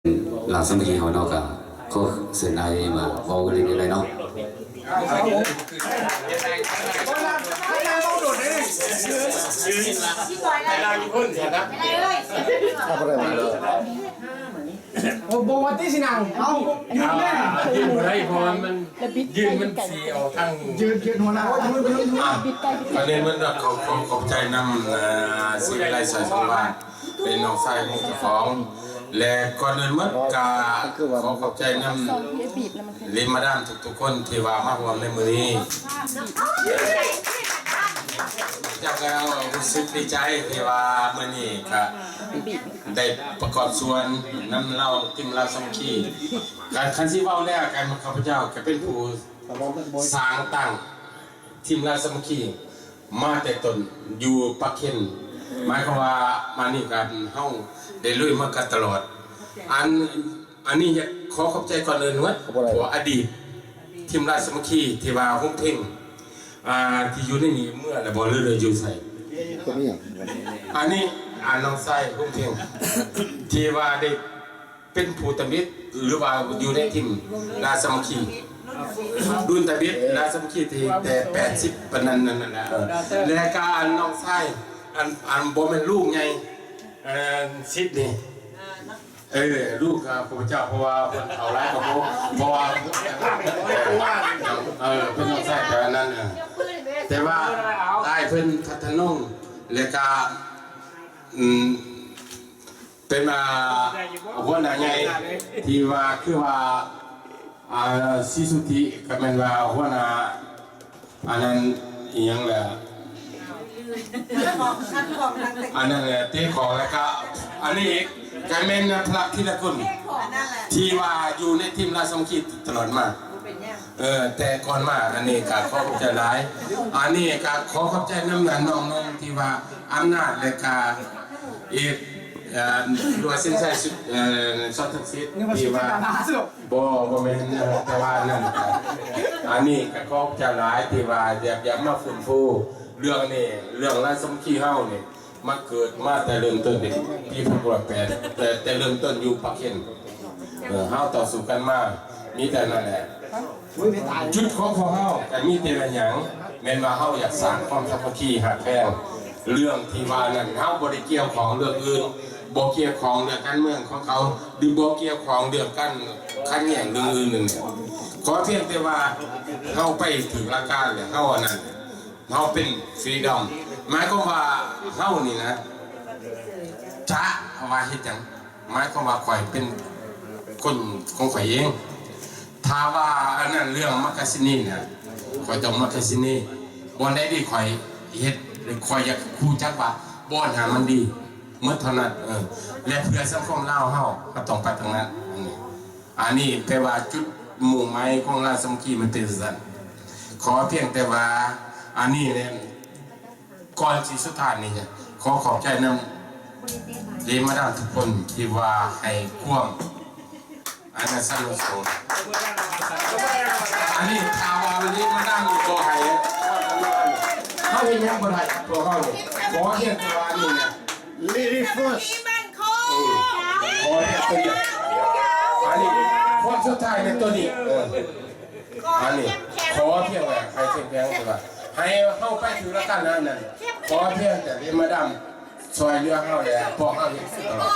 ລາວສາມັກຄີເຮົາເນາະ ກໍຂໍເຊີນອ້າຍມາເວົ້າເລັກນ້ອຍເນາະ. ໂອ້ ບໍ່ວ່າຕິຊິນັ່ງ ເອົາ ຢືນແມ່ນ ຢືນບໍ່ໄດ້ ເພາະວ່າມັນ ຢືນມັນຊິເອົາທັງ ຢືນ ຢືນຫົວໜ້າ ຢືນ ຢືນ ຢືນ ອ່ະ ອັນນີ້ມັນກໍຂໍຂອບໃຈນຳ ເອີ ສີວິໄລ ສາຍສົມຫວານ ເປັນນ້ອງຊາຍຂອງເຈົ້າຂອງ ແລະ ກ່ອນອື່ນໝົດກໍຂໍຂອບໃຈນຳເລມາດາມທຸກໆຄົນທີ່ວ່າມາຮ່ວມໃນມື້ນີ້. ເຈົ້າກໍຮູ້ສຶກດີໃຈທີ່ວ່າມື້ນີ້ກໍໄດ້ປະກອບສ່ວນນຳລາວ ທີມລາວສາມັກຄີ. ຄັນ ຄັນຊິເວົ້າແລ້ວ ກໍຂ້າພະເຈົ້າກໍເປັນຜູ້ສ້າງຕັ້ງທີມລາວສາມັກຄີ ມາແຕ່ຕົ້ນຢູ່ປາກເຄັນ ໝາຍຄວາມວ່າມານີ້ກໍເຮົາໄດ້ລຸຍມາກັນຕະຫຼອດ. ອັນ ອັນນີ້ຢາກຂໍຂອບໃຈກ່ອນອື່ນໝົດ ເພາະວ່າອະດີດທີມລາວສາມັກຄີທີ່ວ່າໂຮງເພັງ ອ່າ ທີ່ຢູ່ໃນນີ້ເມືອແລ້ວບໍ່ ຫຼື ຫຼືຢູ່ໃສ? ອັນນີ້ ອ່າ ນ້ອງຊາຍໂຮງເພັງທີ່ວ່າໄດ້ ເປັນຜູ້ທຳອິດ ຫຼືວ່າຢູ່ໃນທີມລາວສາມັກຄີ ລຸ້ນທຳອິດລາວສາມັກຄີທີ່ແຕ່ແປດສິບປານນັ້ນນັ້ນແຫຼະ. ເອີ ແລະກະອັນນ້ອງຊາຍ ອັນ ອັນບໍ່ແມ່ນລູກໃຫຍ່ ເອີ ສິດນີ້ ເອີ ລູກຂະເຈົ້າ ເພາະວ່າເພິ່ນເອົາຫຼາຍກວ່າໝູ່ ເພາະວ່າ ເອີ ເພິ່ນຕ້ອງໃຊ້ແບບນັ້ນ. ເອີ ແຕ່ວ່າອ້າຍເພິ່ນພັດທະນົງ ແລະກະ ອືມ ເປັນ ອ່າ ຫົວໜ້າໃຫຍ່ທີ່ວ່າ ຄືວ່າ ອ່າ ສີສຸທິ ກໍແມ່ນວ່າຫົວໜ້າ ອັນນັ້ນອີ່ຫຍັງແຫຼະ ອັນນັ້ນແຫຼະ ເຕະຂອງ ແລ້ວກໍອັນນີ້ອີກ ກໍແມ່ນພະລັກທີລະກຸນ ທີ່ວ່າຢູ່ໃນທີມລາວສາມັກຄີຕະຫຼອດມາ. ເອີ ແຕ່ກ່ອນມາ ອັນນີ້ກໍຂໍຂອບໃຈຫຼາຍ ອັນນີ້ກໍຂໍຂອບໃຈນຳນ້ອງໆທີ່ວ່າອຳນາດ ແລະກະ ເອກ ເອີ ຫຼືວ່າສິນໄຊ ເອີ ຊອດທັງສິດ ທີ່ວ່າ ບໍ່ ບໍ່ແມ່ນ ເອີ ແຕ່ວ່ານັ້ນ ອັນນີ້ກໍຂອບໃຈຫຼາຍທີ່ວ່າຢາກ ຢາກມາຟື້ນຟູເລື່ອງນີ້ ເລື່ອງລາວສາມັກຄີເຮົານີ້ ມັນເກີດມາແຕ່ເລີ່ມຕົ້ນເດ້ ປີພັນເກົ້າຮ້ອຍແປດ ແຕ່ ແຕ່ເລີ່ມຕົ້ນຢູ່ປາກເຄັນ ເອີ ເຮົາຕໍ່ສູ້ກັນມາ ມີແຕ່ນັ້ນແຫຼະ. ຈຸດຂອງພວກເຮົາກໍມີແຕ່ວ່າຫຍັງ ແມ່ນວ່າເຮົາຢາກສ້າງຄວາມສາມັກຄີຮັກແພງ ເລື່ອງທີ່ວ່ານັ້ນ ເຮົາບໍ່ໄດ້ກ່ຽວຂ້ອງເລື່ອງອື່ນ ບໍ່ກ່ຽວຂ້ອງເລື່ອງການເມືອງຂອງເຂົາ ຫຼືບໍ່ກ່ຽວຂ້ອງເລື່ອງການຂັດແຍ່ງເລື່ອງອື່ນນັ້ນ. ຂໍພຽງແຕ່ວ່າເຮົາໄປຖືກຫຼັກການ ແລະເຮົາອັນນັ້ນ ເຮົາເປັນຟຣີດອມ ໝາຍຄວາມວ່າເຮົານີ້ນະ ຈະວ່າເຮັດຫຍັງ ໝາຍຄວາມວ່າຂ້ອຍເປັນຄົນຂອງຂ້ອຍເອງ. ຖ້າວ່າອັນນັ້ນເລື່ອງມາກາຊິນີນະ ຂ້ອຍຕ້ອງມາກາຊິນີ ບ່ອນໃດທີ່ຂ້ອຍເຮັດ ຂ້ອຍຢາກຮູ້ຈັກວ່າບ່ອນຫັ້ນມັນດີ ໝົດເທົ່ານັ້ນ. ເອີ ແລະເພື່ອສັງຄົມລາວເຮົາ ເຮົາຕ້ອງໄປທາງນັ້ນ. ອັນນີ້ ອັນນີ້ແປວ່າຈຸດມຸ່ງໝາຍຂອງລາວສາມັກຄີມັນເປັນຊັ້ນ. ຂໍພຽງແຕ່ວ່າອັນນີ້ແຫຼະ ກ່ອນຊິສຸດທ້າຍນີ້ ຂໍຂອບໃຈນຳເລມາດາມທຸກຄົນທີ່ວ່າໃຫ້ຄວາມ ອັນນັ້ນສະໜັບສະໜູນ. ອັນນີ້ຖ້າວ່າເລມາດາມບໍ່ໃຫ້ ເຮົາເຮັດຫຍັງບໍ່ໄດ້ ພວກເຮົານີ້. ຂໍພຽງແຕ່ວ່າອັນນີ້ນະ Lady first ເອີ ຂໍພຽງຕົວນີ້ ອັນນີ້ ຄວາມສຸດທ້າຍແມ່ນຕົວນີ້. ເອີ ອັນນີ້ຂໍພຽງວ່າໃຫ້ເຂັ້ມແຂງ ຄືວ່າໃຫ້ເຮົາໄປຖືກຫຼັກການນັ້ນ ຂໍພຽງແຕ່ເລມາດາມຊ່ວຍເຫຼືອເຮົາ ແລະພວກເຮົາເຮັດຕະຫຼອດ.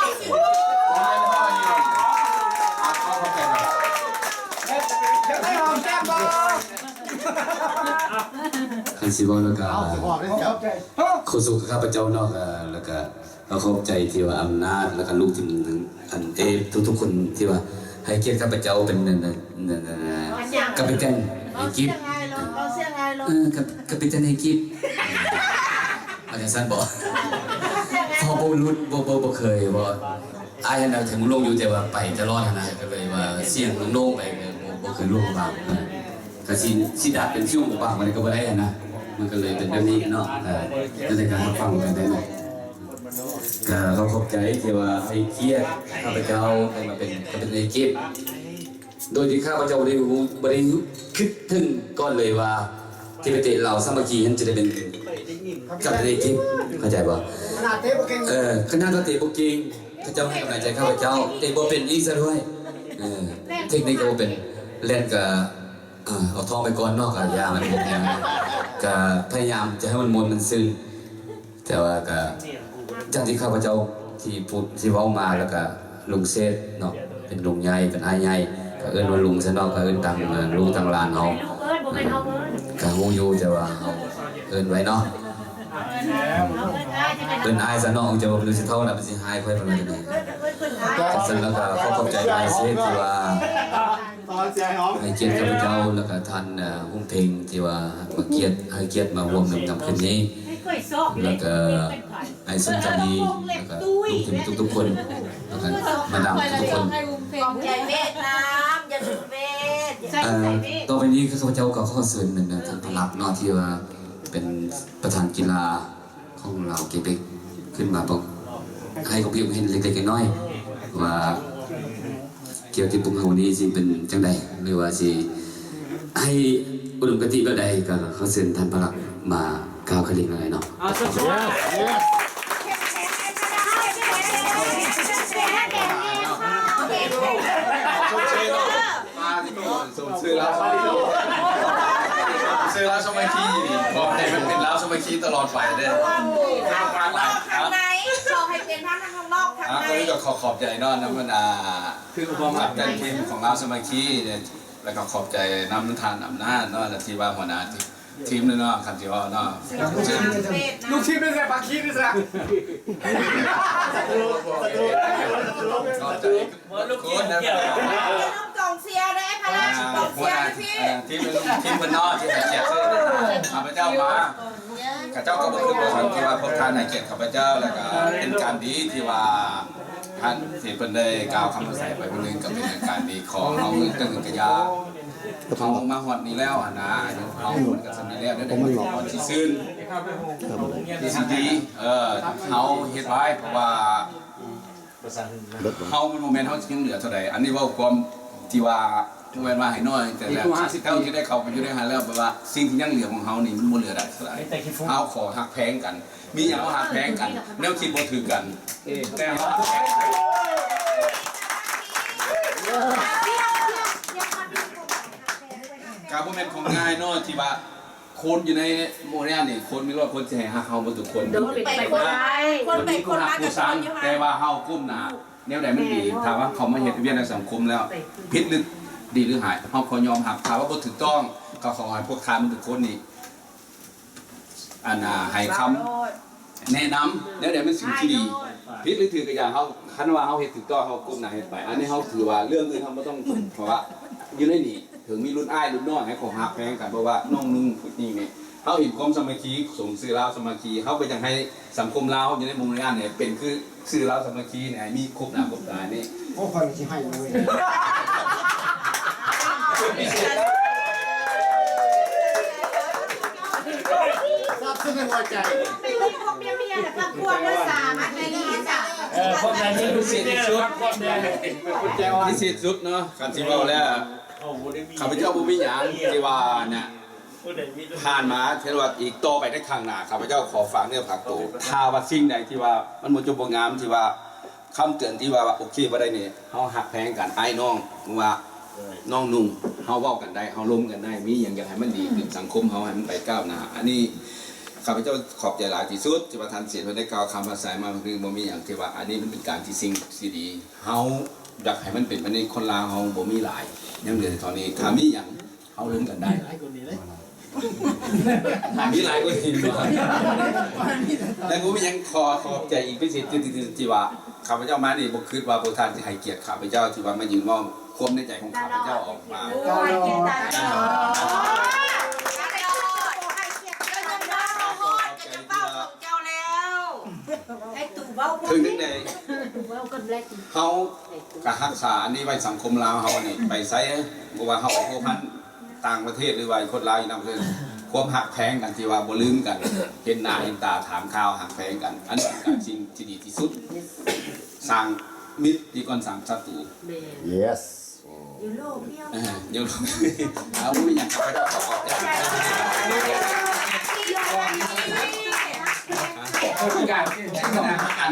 ຄັນຊິເວົ້າແລ້ວກະ ໂຄສົກຂ້າພະເຈົ້າເນາະ ແລ້ວກະ ກໍຂອບໃຈທີ່ວ່າອຳນາດ ແລ້ວກໍລູກທີມ ອັນ ເອ ທຸກໆຄົນທີ່ວ່າໃຫ້ກຽດຂ້າພະເຈົ້າເປັນ ອັນ ອັນ ອັນ ກາປິແຕນໃຫ້ກິບ ເອີ ກາ ກາປິແຕນໃຫ້ກິບ ວ່າຈັ່ງຊັ້ນບໍ? ເພາະບໍ່ຫຼຸດ ບໍ່ ບໍ່ ບໍ່ເຄີຍ ບໍ່ ອ້າຍຫັ້ນນະ ເຖິງລົງຢູ່ ແຕ່ວ່າໄປຕະຫຼອດຫັ້ນນະ ກໍເລີຍວ່າສ່ຽງລົງໄປ ບໍ່ ບໍ່ເຄີຍລົງບາງ ກໍຊິ ຊິດັດເປັນຊິວບາງ ມັນກໍບໍ່ໄດ້ຫັ້ນນະ ມັນກໍເລີຍເປັນແບບນີ້ເນາະ. ເອີ ແຕ່ກໍຮັບຟັງກັນໄດ້ເນາະ. ກໍຂໍຂອບໃຈທີ່ວ່າໃຫ້ກຽດຂ້າພະເຈົ້າໄດ້ມາເປັນ ເປັນເອເກັບ ໂດຍທີ່ຂ້າພະເຈົ້າບໍ່ໄດ້ຮູ້ ບໍ່ໄດ້ຄິດເຖິງກ່ອນເລີຍວ່າ ທີ່ໄປເຕະລາວສາມັກຄີຫັ້ນຈະໄດ້ເປັນກັບເອເກັບ ເຂົ້າໃຈບໍ່? ຂະໜາດເຕະບໍ່ເກັ່ງ ເອີ ຂະໜາດວ່າເຕະບໍ່ເກັ່ງ ເຈົ້າໃຫ້ກຳລັງໃຈຂ້າພະເຈົ້າ ເຕະບໍ່ເປັນອີກຊະດ້ວຍ. ເອີ ເທັກນິກກໍບໍ່ເປັນ ແລ່ນກໍ ເອີ ເອົາທ້ອງໄປກ່ອນເນາະ ກໍຢ່າມັນບໍ່ເປັນຫຍັງ ກໍພະຍາຍາມຈະໃຫ້ມັນມ່ວນມັນຊື່ນ ແຕ່ວ່າກໍ ຈາກທີ່ຂ້າພະເຈົ້າທີ່ພູດ ທີ່ເວົ້າມາ ແລ້ວກໍລຸງເສດເນາະ ເປັນລຸງໃຫຍ່ ເປັນອ້າຍໃຫຍ່ ກໍເອີ້ນວ່າລຸງຊະເນາະ ກໍເອີ້ນຕາມ ເອີ ລູກຕາມຫຼານເຮົາ ເອີ ກໍຮູ້ຢູ່ ແຕ່ວ່າເຮົາເອີ້ນໄວ້ເນາະ ເອີ້ນອ້າຍຊະເນາະ ຈະບໍ່ຮູ້ຊິເຖົ້າແລ້ວ ມັນຊິຮ້າຍຂ້ອຍປານໃດ. ຈັ່ງຊັ້ນແລ້ວກໍຂໍຂອບໃຈອ້າຍເສດທີ່ວ່າ ໃຫ້ກຽດຂ້າພະເຈົ້າ ແລ້ວກໍທ່ານ ເອີ ຮຸ້ງເພັງ ທີ່ວ່າມາກຽດ ໃຫ້ກຽດມາຮ່ວມໃນຄ່ຳຄືນນີ້ ແລ້ວກໍອ້າຍສົມຈາລີ ແລ້ວກໍລູກທີມທຸກໆຄົນ ແລ້ວກໍມາດາມທຸກໆຄົນ. ຂອບໃຈເວດນາມ ຢ່າລືມເວດ ເອີ ຕໍ່ໄປນີ້ຂ້າພະເຈົ້າກໍຂໍເຊີນແມ່ນທ່ານພະລັກເນາະ ທີ່ວ່າເປັນປະທານກິລາ ຂອງລາວເກເບັກ ຂຶ້ນມາບອກ ໃຫ້ຄວາມຄິດເຫັນເລັກໆນ້ອຍໆ ວ່າກ່ຽວກັບພວກເຮົານີ້ຊິເປັນຈັ່ງໃດ ຫຼືວ່າຊິໃຫ້ອຸດົມຄະຕິແບບໃດ ກໍຂໍເຊີນທ່ານພະລັກມາກ່າວຄະລິກໜ້ອຍເນາະ. ສົມຊື່ລາວສາມັກຄີ ສົມຊື່ລາວສາມັກຄີ ຂໍໃຫ້ມັນເປັນລາວສາມັກຄີຕະຫຼອດໄປເດີ້. ທາງນອກທາງໃນ ຂໍໃຫ້ເປັນທັງທາງນອກທາງໃນ. ກໍຂໍຂອບໃຈເນາະ ນຳບັນດາຜູ້ຈັດຕັ້ງທີມຂອງລາວສາມັກຄີ ແລ້ວກໍຂອບໃຈນຳທ່ານອຳນາດເນາະ ແລະ ທີ່ວ່າຫົວໜ້າທີມເນາະ ຄັນຊິເວົ້າເນາະ. ລູກທີມເປັນແບບພາຄີນີ້ຊະ ຂອບໃຈ ບໍ່ ລູກທີມກ່ຽວ ກອງເຊຍເດ້ ພະລັກ ກອງເຊຍທີ່ ອ່າ ທີ່ເປັນລູກທີມເພິ່ນເນາະ ທີ່ໃຫ້ກຽດເຊີນຂ້າພະເຈົ້າມາ ເຂົາເຈົ້າກໍບໍ່ຄືບໍ່ສັນທີ່ວ່າພວກທ່ານໃຫ້ກຽດຂ້າພະເຈົ້າ ແລ້ວກໍເປັນການດີທີ່ວ່າທ່ານທີ່ເພິ່ນໄດ້ກ່າວຄຳປາໄສໄປມື້ໜຶ່ງ ກໍເປັນການດີຂອງເຮົາເຖິງກະຢາ ເຮົາມາຮອດນີ້ແລ້ວຫັ້ນນະ ອາຍຸເຮົາມັນກໍສ່ຳນີ້ແລ້ວ ໄດ້ ໄດ້ ກໍຊິຊື່ນ ທີ່ຊິດີ ເອີ ເຮົາເຮັດໄວ້ ເພາະວ່າ ເຮົາມັນບໍ່ແມ່ນເຮົາຊິຍັງເຫຼືອເທົ່າໃດ ອັນນີ້ເວົ້າຄວາມທີ່ວ່າບໍ່ແມ່ນວ່າໃຫ້ນ້ອຍ ແຕ່ແລ້ວເຈົ້າທີ່ໄດ້ເຂົ້າໄປຢູ່ໃນຫັ້ນແລ້ວ ແປວ່າສິ່ງທີ່ຍັງເຫຼືອຂອງເຮົານີ້ມັນບໍ່ເຫຼືອຫຼາຍເທົ່າໃດ. ເຮົາຂໍຮັກແພງກັນ ມີຫຍັງເຮົາຮັກແພງກັນ ແນວຄິດບໍ່ຖືກກັນ ແຕ່ເຮົາຮັກແພງກັນ ກໍບໍ່ແມ່ນຂອງງ່າຍເນາະ ທີ່ວ່າ ຄົນຢູ່ໃນໂມເດລນີ້ ຄົນມີຮ້ອຍຄົນ ຊິໃຫ້ຮັກເຮົາໝົດທຸກຄົນ ໂດຍ ເປັນໄປບໍ່ໄດ້ ຄົນໄປຄົນມາກໍຊອນຢູ່ຫັ້ນ ແຕ່ວ່າເຮົາກົ້ມໜ້າແນວໃດມັນດີ ຖ້າວ່າເຂົາມາເຮັດວຽກໃນສັງຄົມແລ້ວ ຜິດຫຼືດີຫຼືຮ້າຍ ເຮົາກໍຍອມຮັບ ຖ້າວ່າບໍ່ຖືກຕ້ອງ ກໍຂໍໃຫ້ພວກທ່ານໝົດທຸກຄົນນີ້ ອັນນ່າ ໃຫ້ຄຳແນະນຳ ແນວໃດມັນສິ່ງທີ່ດີ ຜິດຫຼືຖືກກໍຢ່າ ເຮົາ ຄັນວ່າເຮົາເຮັດຖືກຕ້ອງ ເຮົາກົ້ມໜ້າເຮັດໄປ ອັນນີ້ເຮົາຖືວ່າເລື່ອງອື່ນເຮົາບໍ່ຕ້ອງ ເພາະວ່າຢູ່ໃນນີ້ ເຖິງມີລຸ້ນອ້າຍລຸ້ນນ້ອຍ ໃຫ້ເຂົາຮັກແພງກັນ ເພາະວ່ານ້ອງນຸ່ງຜູ້ນີ້ນີ້ ເຮົາເຫັນຄວາມສາມັກຄີ ສົມຊື່ລາວສາມັກຄີ ເຮົາກໍຢາກໃຫ້ສັງຄົມລາວຢູ່ໃນວງການນີ້ ເປັນຄືຊື່ລາວສາມັກຄີນີ້ ໃຫ້ມີຄົບໜ້າຄົບຕານີ້. ໂອ້ ຂ້ອຍຊິໃຫ້ເລີຍ ສະໜັບສະໜູນຫົວໃຈ ເປັນພວກເມຍໆ ແລະ ຄອບຄົວເລີຍ ສາມາດໄດ້ດີ ເອີ ພວກນັ້ນທີ່ພິເສດທີ່ສຸດ ພິເສດສຸດເນາະ ຄັນຊິເວົ້າແລ້ວ ຂ້າພະເຈົ້າບໍ່ມີຫຍັງທີ່ວ່ານະ ຜ່ານມາ ເຫັນວ່າອີກຕໍ່ໄປໃນຂ້າງໜ້າ ຂ້າພະເຈົ້າຂໍຝາກເນື້ອຝາກໂຕ ຖ້າວ່າສິ່ງໃດທີ່ວ່າມັນບໍ່ຈົບບໍ່ງາມ ທີ່ວ່າຄຳເຕືອນທີ່ວ່າ ໂອເຄບໍ່ໄດ້ນີ້ ເຮົາຮັກແພງກັນ ອ້າຍນ້ອງ ວ່ານ້ອງນຸ່ງ ເຮົາເວົ້າກັນໄດ້ ເຮົາລົມກັນໄດ້ ມີຫຍັງຢາກໃຫ້ມັນດີຂຶ້ນ ສັງຄົມເຮົາໃຫ້ມັນໄປກ້າວໜ້າ ອັນນີ້ຂ້າພະເຈົ້າຂອບໃຈຫຼາຍທີ່ສຸດ ທີ່ວ່າທ່ານເສດເພິ່ນໄດ້ກ່າວຄຳປາໄສມາ ຄືບໍ່ມີຫຍັງ ທີ່ວ່າອັນນີ້ມັນເປັນການທີ່ສິ່ງທີ່ດີ ເຮົາຢາກໃຫ້ມັນເປັນໄປໃນ ຄົນລາວເຮົາບໍ່ມີຫຼາຍ ຍັງເຫຼືອເທົ່ານີ້ ຖ້າມີຫຍັງ ເຮົາລົມກັນໄດ້ ມີຫຼາຍກວ່ານີ້ບໍ່? ແຕ່ບໍ່ມີຫຍັງ ຂໍຂອບໃຈອີກພິເສດທີ່ ທີ່ ທີ່ວ່າຂ້າພະເຈົ້າມານີ້ ບໍ່ຄິດວ່າພວກທ່ານຊິໃຫ້ກຽດຂ້າພະເຈົ້າ ທີ່ວ່າມາຢືນເວົ້າຄວາມໃນໃຈຂອງຂ້າພະເຈົ້າອອກມາ ໂອ້ຍ ເຈົ້າແລ້ວ ໃຫ້ຕູ້ເວົ້າ ເຈົ້າແລ້ວ ໃຫ້ຕູ້ເວົ້າ ເຖິງຈັ່ງໃດ ເຮົາກໍຮັກສາອັນນີ້ໄວ້ ສັງຄົມລາວເຮົານີ້ ໄປໃສ ບໍ່ວ່າເຮົາໄປພົວພັນ ຕ່າງປະເທດ ຫຼືວ່າຄົນລາວຢູ່ຕ່າງປະເທດ ຄວາມຮັກແພງກັນທີ່ວ່າບໍ່ລືມກັນ ເຫັນໜ້າເຫັນຕາ ຖາມຂ່າວ ຮັກແພງກັນ ອັນນີ້ເປັນການສິ່ງທີ່ດີທີ່ສຸດ ສ້າງມິດດີກວ່າສ້າງສັດຕູ. ແມ່ນ Yes ຢູ່ໂລກດຽວ ອ່າ ຢູ່ໂລກ ເອົາ ບໍ່ມີຫຍັງ ຂ້າພະເຈົ້າຂໍຂອບໃຈ ອັນ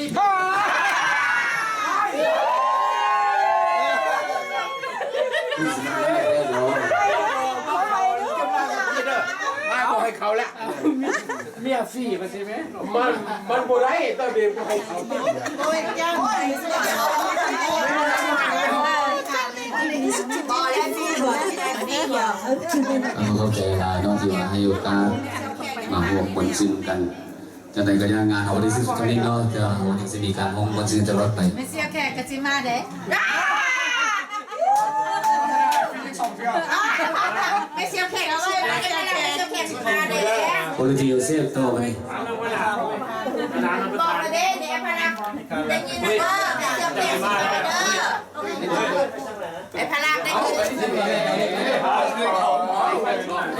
ສີ່ພັນ ມາບໍ່ໃຫ້ເຂົາລະ ເມຍຟຣີວ່າຊີ້ແມ ມັນ ມັນບໍ່ໄດ້ ຕອນນີ້ບໍ່ໃຫ້ເຂົາ ຂອບໃຈຫຼາຍເນາະ ທີ່ວ່າໃຫ້ໂອກາດມາຮ່ວມມ່ວນຊື່ນກັນ. ຈັ່ງໃດກໍຢ່າງງານເຮົາບໍ່ໄດ້ສິ້ນສຸດເທົ່ານີ້ເນາະ ແຕ່ວ່າເຮົາຍັງຊິມີການຮ່ວມມ່ວນຊື່ນຕະຫຼອດໄປ. ແມ່ສ່ຽວແຂກກໍຊິມາເດ້ ແມ່ສ່ຽວແຂກກໍຊິມາເດ້ ແມ່ສ່ຽວແຂກຊິມາເດ້. Quality yourself ຕໍ່ໄປນີ້ ບອກແລ້ວເດ້ ເດ ພະລັກ ໄດ້ຍິນແລ້ວບໍ່? ແມ່ສ່ຽວແຂກຊິມາເດີ ໄອ້ພະລັກໄດ້ຍິນ.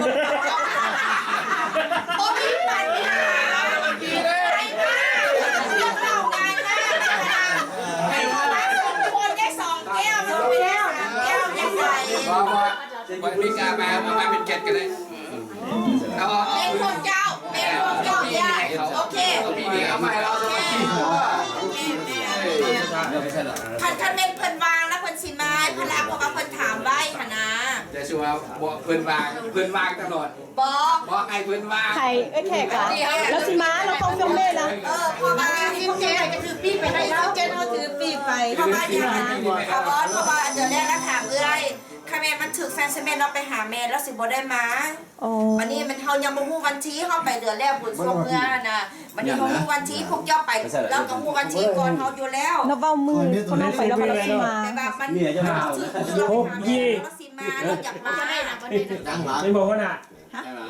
ບໍ່ມີບັນຫາ ງ່າຍມາກ ເຮົາມາສອງຄົນໄດ້ສອງແກ້ວ ມັນເປັນໄດ້ສາມແກ້ວ ຈັ່ງໃດ? ບໍ່ ບໍ່ ບໍ່ມີກາມາ ເອົາມາເປັນແກັດກໍໄດ້. ເປັນພວກເຈົ້າ ເປັນພວກເຈົ້າ ໂອເຄ ເອົາມາໃຫ້ເຮົາສະບາຍ. ຄັນ ຄັນແມ່ນເພິ່ນວ່າງແລ້ວເພິ່ນຊິມາ ເພິ່ນລະ ເພາະວ່າເພິ່ນຖາມໄວ້ຫັ້ນນະ. ແຕ່ຊິວ່າບໍ່ ເພິ່ນວ່າງ ເພິ່ນວ່າງຕະຫຼອດ. ບໍ່ ບໍ່ໃຫ້ເພິ່ນວ່າງ. ໃຜ ເອື້ອຍແຂກຫວາ? ລາວຊິມາ ລາວຄອນເຟີມແມ່ນະ. ເອີ ເພາະວ່າເຮົາຖືປີ້ໄປ ເພາະວ່າຫຍັງ ເພາະວ່າ ເພາະວ່າເດືອນແລກລາວຖາມເອື້ອຍ ຄັນແມ່ນມັນຖືກແຟນແຊມແມ່ນເນາະ ໄປຫາແມ່ ລາວຊິບໍ່ໄດ້ມາ. ອໍ ບັດນີ້ມັນ ເຮົາຍັງບໍ່ຮູ້ວັນທີ ເຮົາໄປເດືອນແລກບຸນຊ່ວງເມື່ອນະ. ບັດນີ້ເຮົາຮູ້ວັນທີ ພວກເຈົ້າໄປ ລາວກໍຮູ້ວັນທີກ່ອນເຮົາຢູ່ແລ້ວ. ລາວເວົ້າມື້ຄົນເຮົາໄປ ລາວກໍຊິມາ. ແຕ່ວ່າມັນຖືກ ລາວຊິມາ ລາວຢາກມາ. ເຫັນບໍ່ ຫົວໜ້າ?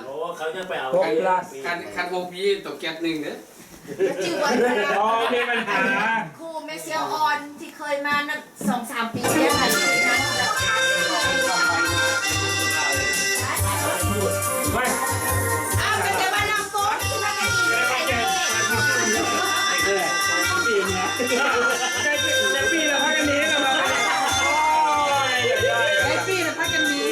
ໂອ້ ເຂົາຈະໄປເອົາ ຫົກລ້ານ. ຄັນ ຄັນບໍ່ມີໂຕແກັດໜຶ່ງເດີ. ຈື່ບໍ່ໄດ້. ອໍ ມີບັນຫາ. ຄູແມ່ຊຽວອ່ອນທີ່ເຄີຍມານັ້ນ ສອງສາມປີແລ້ວ. ໄປ ອ້າວ ກໍແຕ່ວ່ານ້ອງໂກນທີ່ພາກັນອີກໃສ່ເດ້. ໄດ້ປີແລ້ວພາກັນໜີ ໂອ້ຍ ໄດ້ປີແລ້ວພາກັນໜີ.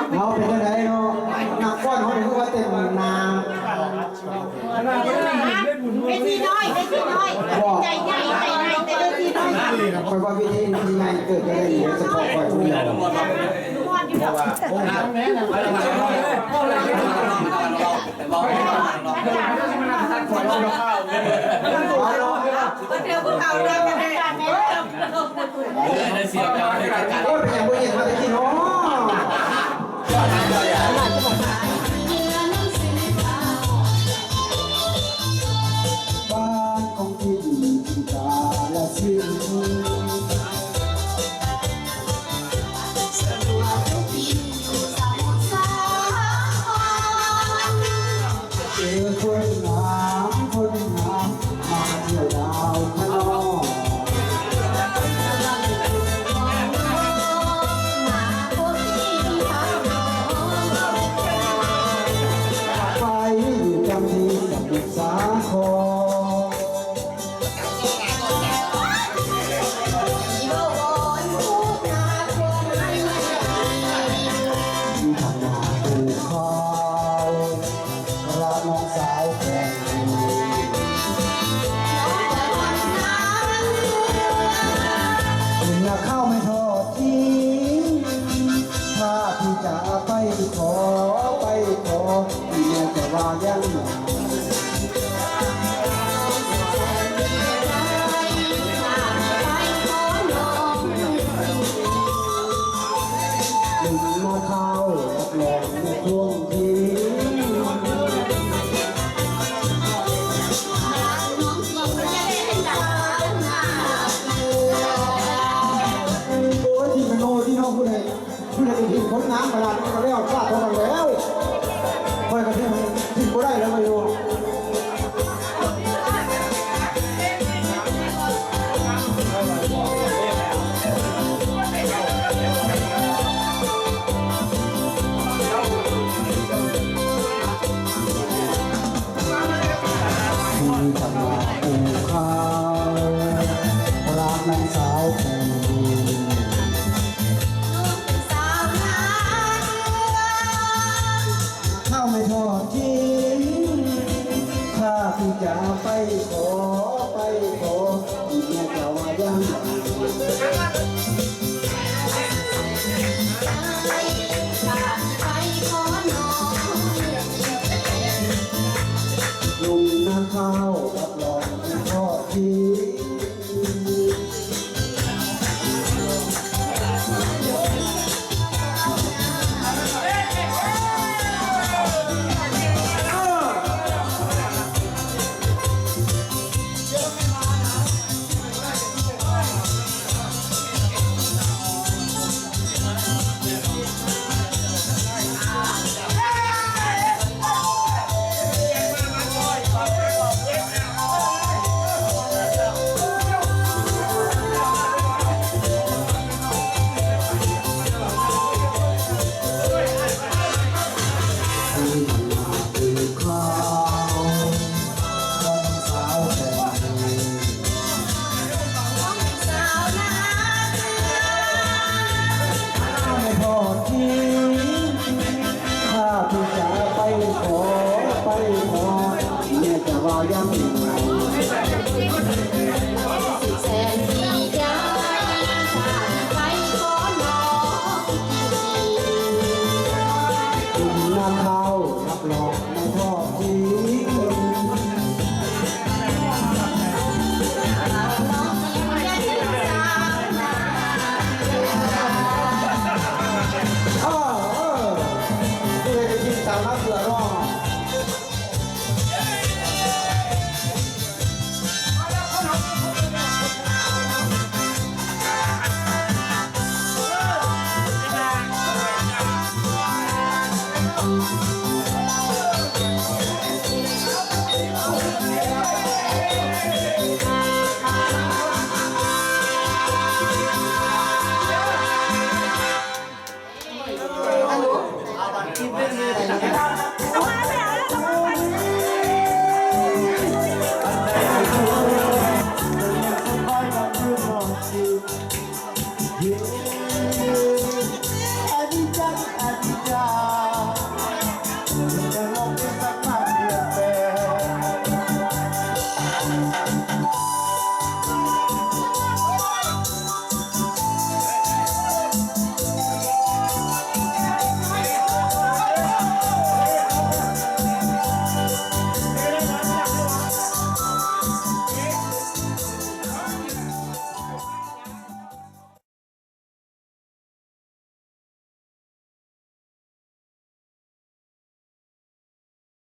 ເຮົາເປັນຈັ່ງໃດເນາະ? ນັກຟ້ອນເຮົານີ້ຄືວ່າເຕັ້ນໜ້າ ເວທີນ້ອຍ ເວທີນ້ອຍ ບໍ່ ໃຈໃຫຍ່ ໃຈໃຫຍ່ ແຕ່ເວທີນ້ອຍ. ຂ້ອຍວ່າເວທີນີ້ໃຫຍ່ເກີນໄປແລ້ວ ເສະເພາະຂ້ອຍຜູ້ດຽວ. ໂອ້ຍ ເປັນຫຍັງບໍ່ເຫັນມາແຕ່ກີ້ເນາະ? ບ້ານຂອງພີ່ຢູ່ທີ່ກາລະສິນ ເຈີຄົນງາມ ຄົນງາມ ມາທ່ຽວດາວຂະໜອງ ໄປຢູ່ກັນທີ່ສະໝຸດສາຄອນ. ມີທັງນາປູກເຂົ້າ ລະນ້ອງສາວຂອງພີ່ ກິນນາເຂົ້າໄມ່ທອດຖິ້ມ ຖ້າພີ່ຈະໄປຂໍ ໄປຂໍ ແມ່ຈະວ່າຢ່າງໃດ? ໜຸ່ມນາຂ້າວຮັບຮອງໃນຊ່ວງທີ່ ໂອ້ຍ ທີ່ມະໂນທີ່ເນາະ ຜູ້ໃດ ຜູ້ໃດເປັນຜູ້ຄົນງາມຂະໜາດນັ້ນກໍແລ້ວ ຟາດເທົ່າກັນແລ້ວ ຂ້ອຍກໍຖິ້ມ ຖິ້ມບໍ່ໄດ້ແລ້ວ ໄປຢູ່ ທີ່ທຳນາປູກເຂົ້າ ລັກນາງສາວຜູ້ ເຂົ້າໄມ່ທອດຖິ້ມ ຖ້າທີ່ຈະໄປຂໍ ໄປຂໍ ແມ່ຈະວ່າຢ່າງໃດ? ໜຸ່ມນາຂ້າວ ຮັບຮອງໄມ່ທອດຖິ້ມ.